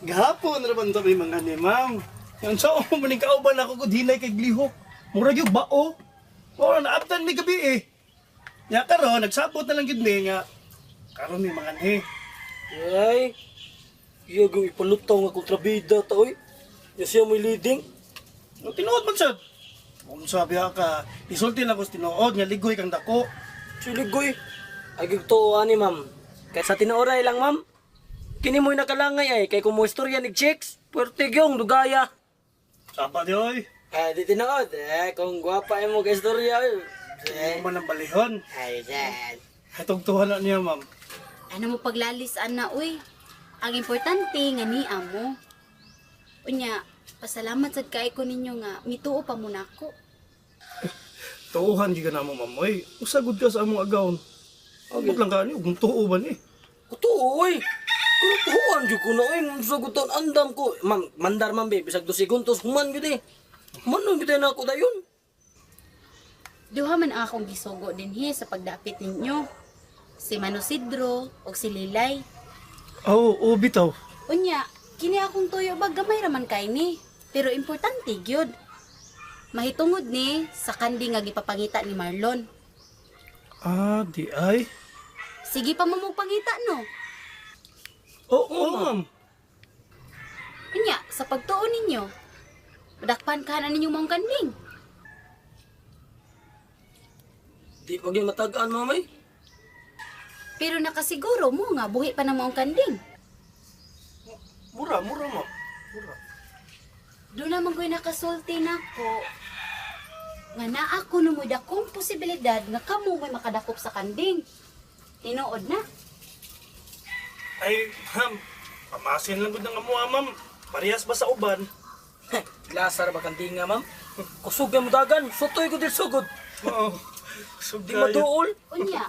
Gahapon ra man to may mga ni ma'am. Yan sa mo maning kauban ako gud hinay kay glihok. Murag yung bao. Mao na naabtan mi gabi eh. Ya karon nagsabot na lang gid mi nga karon mi mga ni. Ay, iya gyud ipalutaw nga kontrabida ta oy. Ya siya mo'y leading. No, tinuod man sad. Kung sabi ka, isulti lang ko sa tinuod nga ligoy kang dako. Siligoy. Ay gyud to ani ma'am. Kay sa tinuoray lang ma'am. Kini mo'y nakalangay ay kay kung mo istorya ni chicks, puwerte gyong dugaya. Saba di oy. Ay di tinuod eh kung gwapa imo ka istorya oy. Hindi man ang balihon. Ay sad. Hatugtuhan na niya, ma'am. Ano mo paglalis ana uy? Ang importante nga ni amo. Unya, pasalamat sad kay ko ninyo nga mituo pa mo nako. Tuuhan gyud ka na mo, ma'am. Oy, usagod ka sa among agawon. Abot lang ka ni, ug tuo ba ni? Kuto oy. Pero tuan jud ko na oy, sagutan andam ko. Ma'am, mandar ma'am be, bisag 2 segundos human gyud eh. Human nun gyud na ako dayon. Duha man ang akong gisugo dinhi sa pagdapit ninyo. Si Manosidro ug si Lilay. Oh, oh, bitaw. Unya, kini akong tuyo ba gamay ra man kay ni. Pero importante gyud. Mahitungod ni sa kandi nga gipapangita ni Marlon. Ah, di ay. Sige pa mo pangita no. Oo, oh, ma'am. Unya, sa pagtuo ninyo, madakpan ka na ninyong maong kanding. Di pa gyud matagaan ma'am ay. Pero nakasiguro mo nga buhi pa ng maong kanding. Mura, mura, ma'am. Mura. Doon naman ko'y nakasulti nako. Nga naa ko no mo'y dakong posibilidad nga kamo mo'y makadakop sa kanding. Tinuod na. Ay, ma'am. Pamasin lang gud ang amuha, ma'am. Parehas ba sa uban? Klasa ra ba kandinga ma'am? Kusog mo dagan, sutoy ko dil sugod. Oo. Kusog Di kayo. maduol. Unya,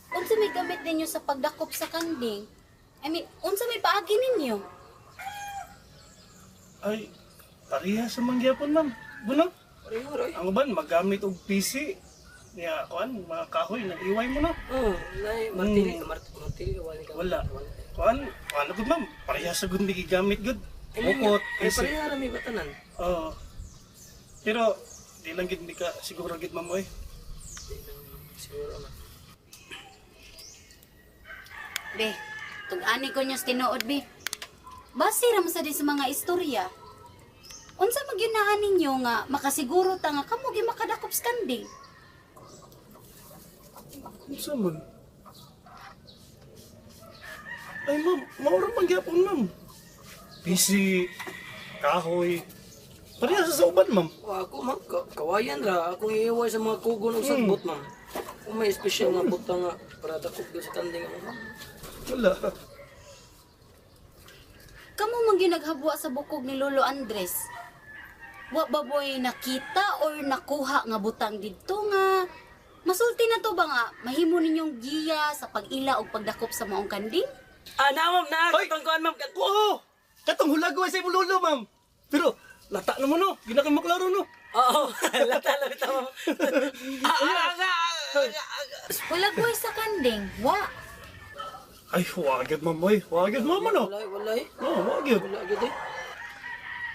unsa may gamit ninyo sa pagdakop sa kanding? I mean, unsa may paagi ninyo? Ay, parehas sa mangyapon, ma'am. Buno. Pareho ra. Ang uban, maggamit og PC. Niya, kuan, mga kahoy, nag-iway mo no. Oh, nay martilyo, martilyo wala ka. Wala. Kuan, kuan gud ma'am. Parehas sa gud gigamit gud. Bukot, Ay PC. pareho ra may batanan. Oo. Pero di lang gid mi ka siguro gid ma'am oy. Siguro na. Be, tug-ani ko niyo sa tinuod, be. Base ra man sa di sa mga istorya. Unsa magyunahan ninyo nga makasiguro ta nga kamo gyud makadakop sa kanding? Unsa man? Ay ma'am, maura man gyapon ma'am. PC, kahoy. Parehas sa uban ma'am. Wa ako ma'am, kawayan ra akong iiway sa mga kugon og sagbot ma'am. Kung may espesyal nga butang nga para dakop gyud sa kanding ako ma'am. Wala. Kamo man gyud naghabwa sa bukog ni Lolo Andres. Wa ba boy nakita or nakuha nga butang didto nga masulti na to ba nga mahimo ninyong giya sa pag-ila og pagdakop sa maong kanding? Ah, na ma'am, na Ay! katong kuan ma'am. Oo! Katong hulago ay sa imong lolo ma'am. Pero lata na mo no, gina ka maklaro no. Oo, lata lata ma'am. Ah, ah, ah, ah, ah. Wala boy sa kanding, wa. Ay, wagid ma'am oy. Wagid ma'am ano. Walay, walay. Oh, wagid. Wala gyud eh.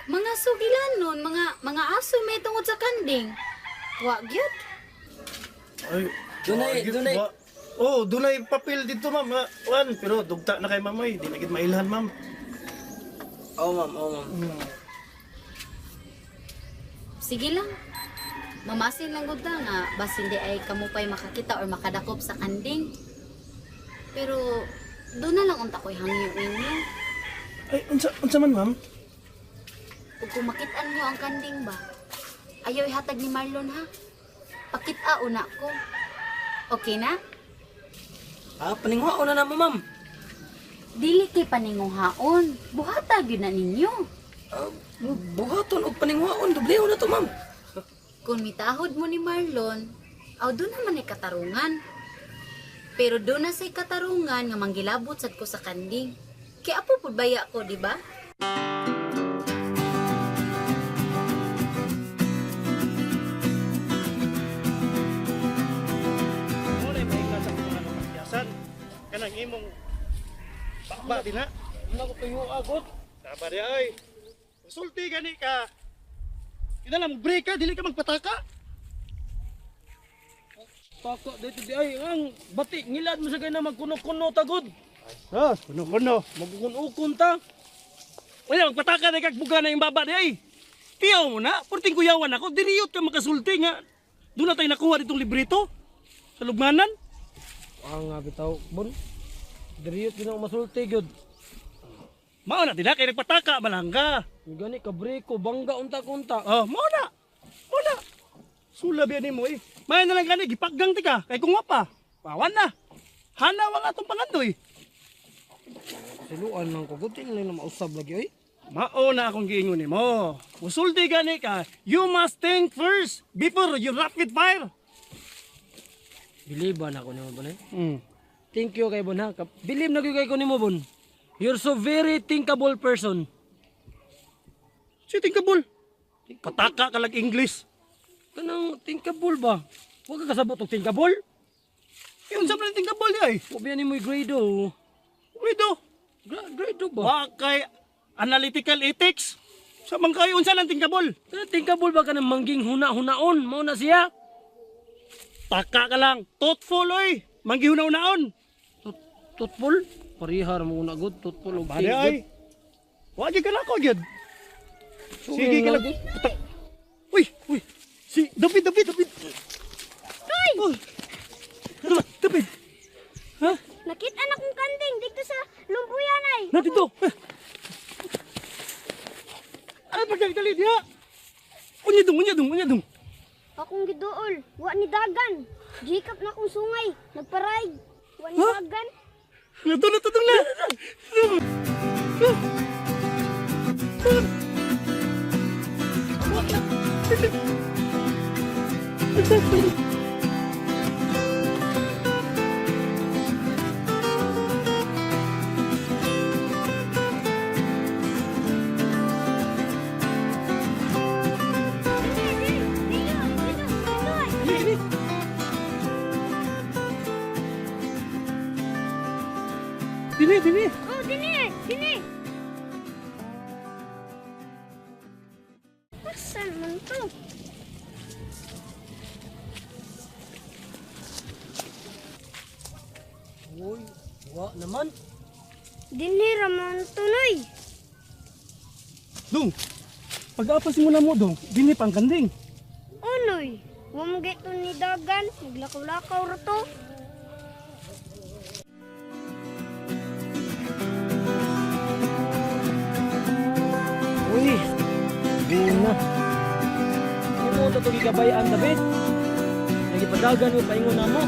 Mga sugilan nun, mga aso may tungod sa kanding. Wa gyud. Ay, Dunay- wagid, dunay- Oh, dunay papel dito ma'am. Nga, Kuan, pero dugta na kay ma'am oy. Di na gid mailhan ma'am. Oo ma'am, oo ma'am. Sige lang. Mamasin lang gud ta nga basin di ay kamo pa'y makakita or makadakop sa kanding. Pero doon na lang unta ko'y hangyo ninyo. Ay, unsa man ma'am? Ug kung makit-an nyo ang kanding ba, ayaw ihatag ni Marlon ha. Pakita una ko. Okay na? Ah, paningwaon na namo ma'am. Dili kay paninguhaon. Buhata gyud na ninyo. Ah, buhaton og paningwaon, dobleho na to ma'am. Kung mitahod mo ni Marlon, aw doon naman ay katarungan. Pero doon na say katarungan nga manggilabot sad ko sa kanding. Kaya apo pud baya ko, di ba? Wala may sa mga kapasyasan. Kanang imong bakba din ha. Wala ko tuyo agod. Tama di ay. Sulti gani ka. Kinala mo break ka, dili ka magpataka. Taka dito di ay ang bati ngilad mo sa kay na magkuno-kuno tagod. Ha, kuno-kuno. Magkukun-ukon ta. Wala magpataka na kag buga na yung baba di ay. Tiyaw mo na, purting kuyawan ako, diriyot ka makasulti nga. Doon na tayo nakuha ditong librito. Sa lugmanan. Ang nga bitaw bon. Diriyot gid ako masulti gyud. Mao na dila kay nagpataka malangga. Gani kabreko bangga unta-kunta. Oh, mao na. Mao na. Sula biya nimo eh. May na lang gani gipaggang ti ka kay kung wa pa. Pawan na. Hanaw ang atong pangandoy. Siluan lang ko gud lang na mausab lagi oy. Mao na akong giingon nimo. Usulti gani ka, you must think first before you rapid fire. Biliban ako nimo bon. Eh. Mm. Thank you kay bon ha. Bilib na gyud kay ko nimo bon. You're so very thinkable person. Si thinkable. Pataka ka lag English. Kanang thinkable ba? Wa ka kasabot og thinkable? Yun sa man thinkable di ay. Wa biya nimo grade o. Wedo. Grade ba? Wa kay analytical ethics. Sa man kayo unsa nang thinkable? Kanang thinkable ba kanang mangging huna-hunaon? Mao na siya. Taka ka lang. Thoughtful oy. Manggihuna-unaon. Tutpol? Parihar mo na gud tutpol og Bale ay. Wa gyud ka na ko gyud. Sige ka lang. Uy, uy. Si David, David, David. Ay! Oh. Ano ba? David. Ha? Nakita na kong kanding dito sa lumpuyan ay. Na dito. Ay, pagdali diha. Unya dong, unya dong, unya dong. Akong giduol, wa ni dagan. Gikap na akong sungay, nagparaig. Wa ni Huh? dagan. Nato, nato, dong na. Dili, dili, dito, dito, ay. Dili, dili. Oh, dili, ay, dili. Asan man to? Uy, wa naman. Dili raman tuloy. Dong. Pag-apas mo na mo dong, dili pang kanding. Unoy, wa mo gito ni dagan, naglakaw-lakaw ra to. Uy, guna. Hindi mo ito gikabayaan, David. Nagipadagan mo, paingon na mo.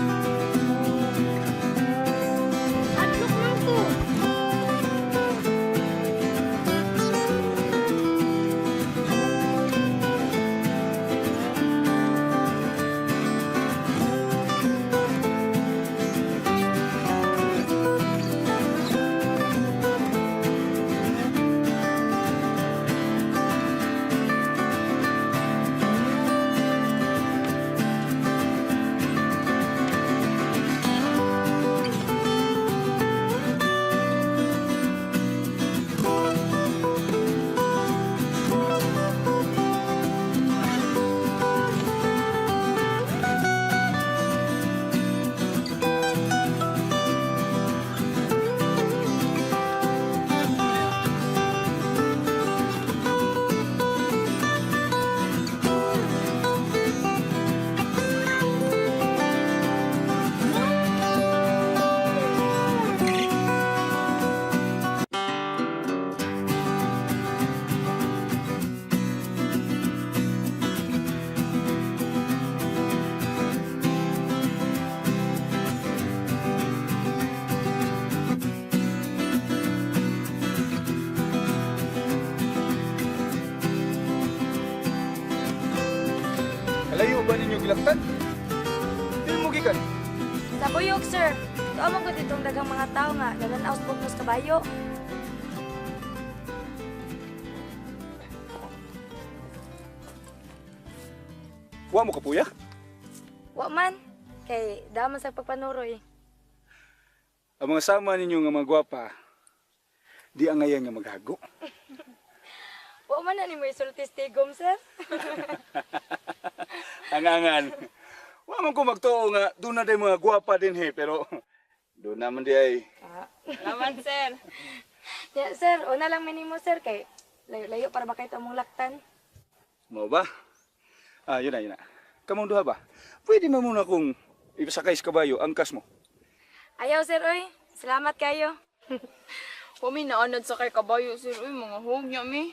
Adlok man ko. Kalayo ba ninyo gilaktan? Di mo gikan. Sa buyog, sir. Tuwa man ko ditong daghang mga tao nga nananaw sa bugnos kabayo. Wa mo kapuya? Wa man kay daman sa pagpanuroy. Ang mga sama ninyo nga mga gwapa. Di angayan nga maghago. Wa man na ni mo isulti tigom, sir. Angangan. Wa man ko magtuo nga doon na day mga gwapa din he, pero doon naman di ay. Salamat, sir. Ya, sir, una lang minimo, sir, kay layo-layo para ba kay mong laktan. Mo ba? Ah, yun na, yun na. Kamong duha ba? Pwede man muna kung ipasakay sa kabayo, angkas mo. Ayaw, sir, oy. Salamat kayo. Kami naanad sa kay kabayo, sir. Uy, mga hugya mi.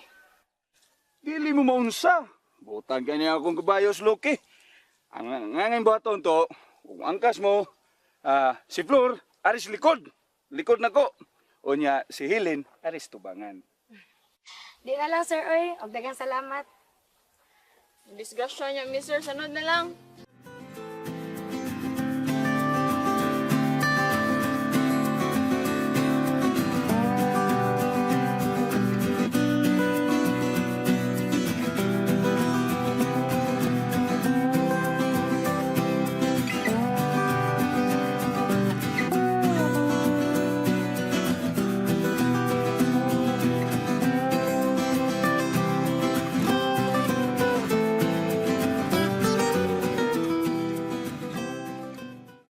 Dili mo maunsa. Butang kanya akong kabayo sa luki. Ang ngangin buhaton to, kung angkas mo, ah, si Flor, aris likod. Likod na ko. O niya, si Helen, aris tubangan. Di na lang, sir, oy. Og daghang salamat. Disgrasya niya mi, sir. Sanod na lang.